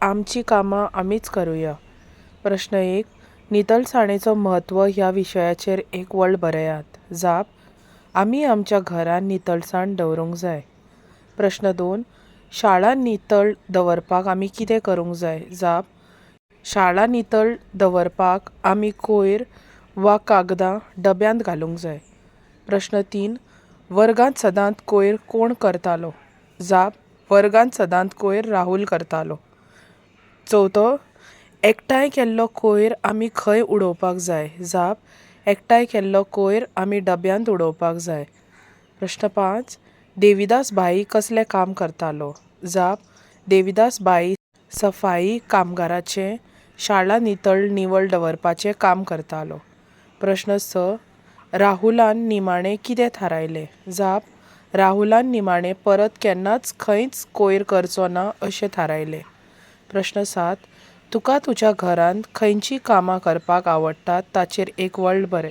आमचीं कामां आमीच करुया. प्रश्न एक, नितळसाणेचो म्हत्व ह्या विशयाचेर एक वळ बरयात. जाप, आमी आमच्या घरान नितळसाण दवरूंक जाय. प्रश्न दोन, शाळा नितळ दवरपाक आमी कितें करूंक जाय? जाप, शाळा नितळ दवरपाक आमी कोयर वा कागदां डब्यांत घालूंक जाय. प्रश्न तीन, वर्गांत सदांच कोयर कोण करतालो? जाप, वर्गांत सदांच कोयर राहुल करतालो. चवथो, एकठांय केल्लो कोयर आमी खंय उडोवपाक जाय? जाप, एकठांय केल्लो कोयर आमी डब्यांत उडोवपाक जाय. प्रश्न पांच, देविदास भाई कसलें काम करतालो? जाप, देविदास भाई सफाई कामगाराचें शाळा नितळ निवळ दवरपाचें काम करतालो. प्रश्न स, राहुलान निमाणें कितें थारायलें? जाप, राहुलान निमाणें परत केन्नाच खंयच कोयर करचो ना अशें थारायलें. प्रश्न सात, तुका तुज्या घरांत खंयचीं कामां करपाक आवडटात ताचेर एक वळ बरय.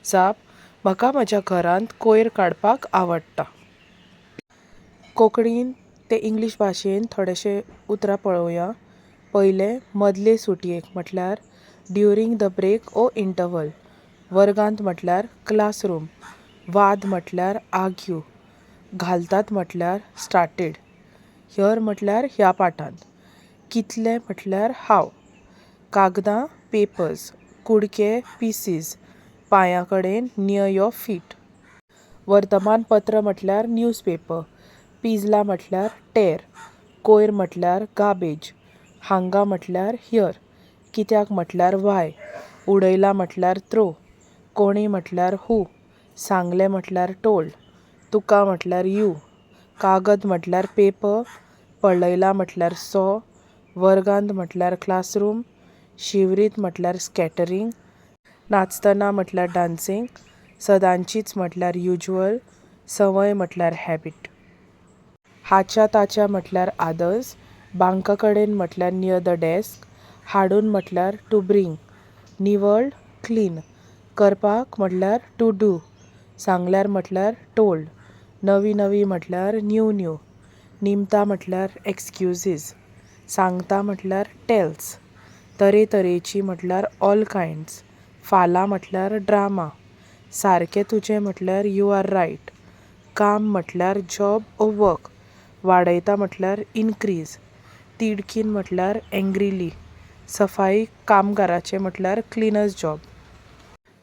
जाप, म्हाका म्हज्या घरांत कोयर काडपाक आवडटा. कोंकणीन ते इंग्लीश भाशेन थोडेशे उतरां पळोवया. पयलें, मदले सुटयेक म्हटल्यार during the break or interval, वर्गांत म्हटल्यार क्लासरूम, वाद म्हटल्यार आर्ग्यू, घालतात म्हटल्यार स्टार्टेड, here म्हटल्यार ह्या पाठांत, कितले म्हटल्यार हाव, कागदां पेपर्स, कुडके पिसीस, पांयां कडेन नियर your feet, वर्तमानपत्र म्हटल्यार न्यूज पेपर, पिंजला म्हटल्यार टेर, कोयर म्हटल्यार गार्बेज, हांगा म्हटल्यार here, कित्याक म्हटल्यार वाय, उडयला म्हटल्यार थ्रो, कोणी म्हटल्यार हू, सांगलें म्हटल्यार टोल्ड, तुका म्हटल्यार you, कागद म्हटल्यार पेपर, पळयला म्हटल्यार सो, वर्गांत म्हटल्यार क्लासरूम, शिवरीत म्हटल्यार स्कॅटरींग, नाचतना म्हटल्यार डान्सींग, सदांचीच म्हटल्यार युज्युअल, संवय म्हटल्यार हॅबीट, हाच्या ताच्या म्हटल्यार आदर्स, बांका कडेन म्हटल्यार नियर the desk, हाडून म्हटल्यार टू ब्रींग, निवळ क्लीन, करपाक म्हटल्यार टू do, सांगल्यार म्हटल्यार टोल्ड, नवी नवी म्हटल्यार न्यू न्यू, निमतां म्हटल्यार एक्सक्युजीस, सांगता म्हटल्यार टेल्स, तरेतरेची म्हटल्यार ऑल कायंड्स, फालां म्हटल्यार ड्रामा, सारकें तुजें म्हटल्यार you are right, काम म्हटल्यार जॉब ओ वर्क, वाडयता म्हटल्यार इनक्रीज, तिडकीन म्हटल्यार एंग्रिली, सफाई कामगाराचें म्हटल्यार क्लिनर्स जॉब,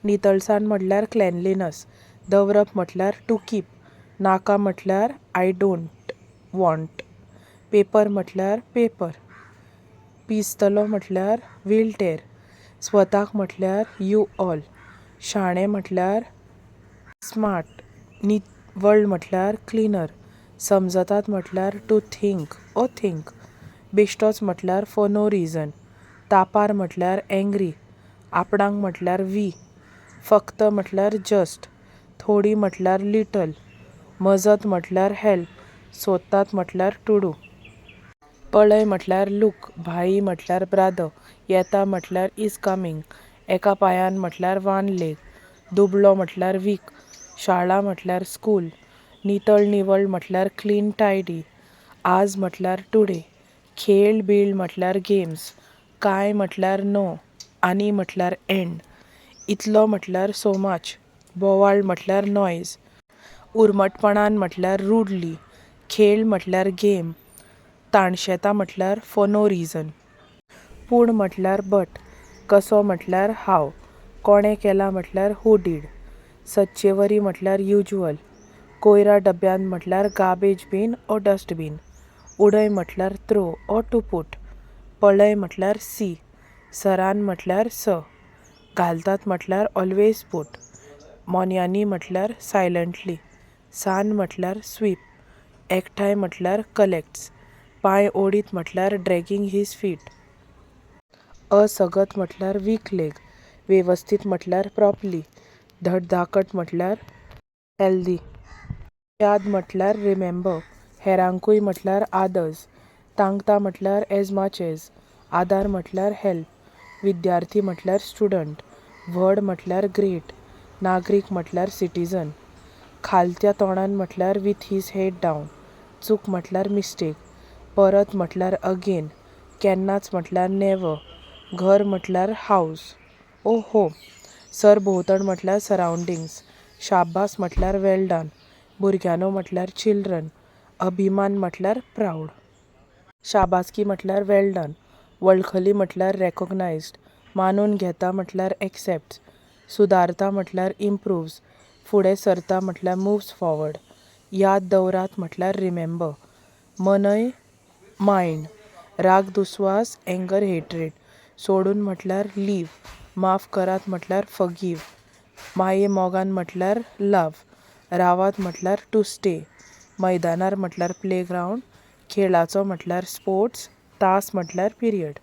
नितळसाण म्हटल्यार क्लेनलिनस, दवरप म्हटल्यार टू कीप, नाका म्हटल्यार I don't want, paper म्हटल्यार पेपर, पिजतलो म्हटल्यार वील टेर, स्वताक म्हटल्यार you all, शाणें म्हटल्यार स्मार्ट, निवळ म्हटल्यार क्लिनर, समजतात म्हटल्यार टू थिंक ओ थिंक, बेश्टोच म्हटल्यार फॉर नो रिजन, तापार म्हटल्यार एंग्री, आपणाक म्हटल्यार वी, फक्त म्हटल्यार जस्ट, थोडी म्हटल्यार लिटल, मजत म्हटल्यार हेल्प, सोदतात म्हटल्यार टू do, पळय म्हटल्यार लूक, भाई म्हटल्यार ब्रादर, येता म्हटल्यार is coming, एका पांयान म्हटल्यार वन लेग, दुबळो म्हटल्यार वीक, शाळा म्हटल्यार स्कूल, नितळ निवळ म्हटल्यार क्लीन टायडी, आज म्हटल्यार टुडे, खेळ बीळ म्हटल्यार गेम्स, कांय म्हटल्यार नो, आनी म्हटल्यार एंड, इतलो म्हटल्यार सो मच, बोवाळ म्हटल्यार नॉयज, उर्मटपणान म्हटल्यार रुडली, खेळ म्हटल्यार गेम, ताणशेता म्हटल्यार फॉर नो रिजन, पूण म्हटल्यार बट, कसो म्हटल्यार हाव, कोणें केलां म्हटल्यार हू did, सदचेवरी म्हटल्यार युज्युअल, कोयरा डब्यांत म्हटल्यार गार्बेज बीन ओ डस्टबीन, उडय म्हटल्यार थ्रो ओ टू पूट, पळय म्हटल्यार सी, सरान म्हटल्यार सर, घालतात म्हटल्यार ऑलवेज पूट, मोन्यांनी म्हटल्यार सायलंटली, सान म्हटल्यार स्वीप, एकठांय म्हटल्यार कलेक्ट्स, पांय ओडीत म्हटल्यार ड्रॅगींग his feet, असगत म्हटल्यार वीक लेग, वेवस्थीत म्हटल्यार प्रॉपली, धडधाकट म्हटल्यार हेल्दी, याद म्हटल्यार रिमेंबर, हेरांकूय म्हटल्यार आदर्स, तांकता म्हटल्यार एज मच एज, आदार म्हटल्यार हेल्प, विद्यार्थी म्हटल्यार स्टुडंट, व्हड म्हटल्यार ग्रेट, नागरीक म्हटल्यार सिटीजन, खालत्या तोंडान म्हटल्यार विथ his head down, चूक म्हटल्यार मिस्टेक, परत म्हटल्यार अगेन, केन्नाच म्हटल्यार नेवर, घर म्हटल्यार हावज ओ होम, सरभोंवतण म्हटल्यार सरावंडींग्स, शाबास म्हटल्यार वेल डन, भुरग्यांनो म्हटल्यार चिल्ड्रन, अभिमान म्हटल्यार प्रावड. शाबासकी म्हटल्यार वेल डन, वळखली म्हटल्यार रेकोगनायज्ड, मानून घेता म्हटल्यार एक्सेप्ट्स, सुदारता म्हटल्यार इम्प्रुव्स, फुडें सरता म्हटल्यार मुव्स फॉवर्ड, याद दवरात म्हटल्यार रिमेंबर, मनय मायंड, राग दुस्वास एंगर हेट्रेड, सोडून म्हटल्यार लीव, माफ करात म्हटल्यार फगीव, माये मोगान म्हटल्यार लव, रावात म्हटल्यार टू स्टे, मैदानार म्हटल्यार प्ले ग्रावंड, खेळाचो म्हटल्यार स्पोर्ट्स, तास म्हटल्यार पिरियड.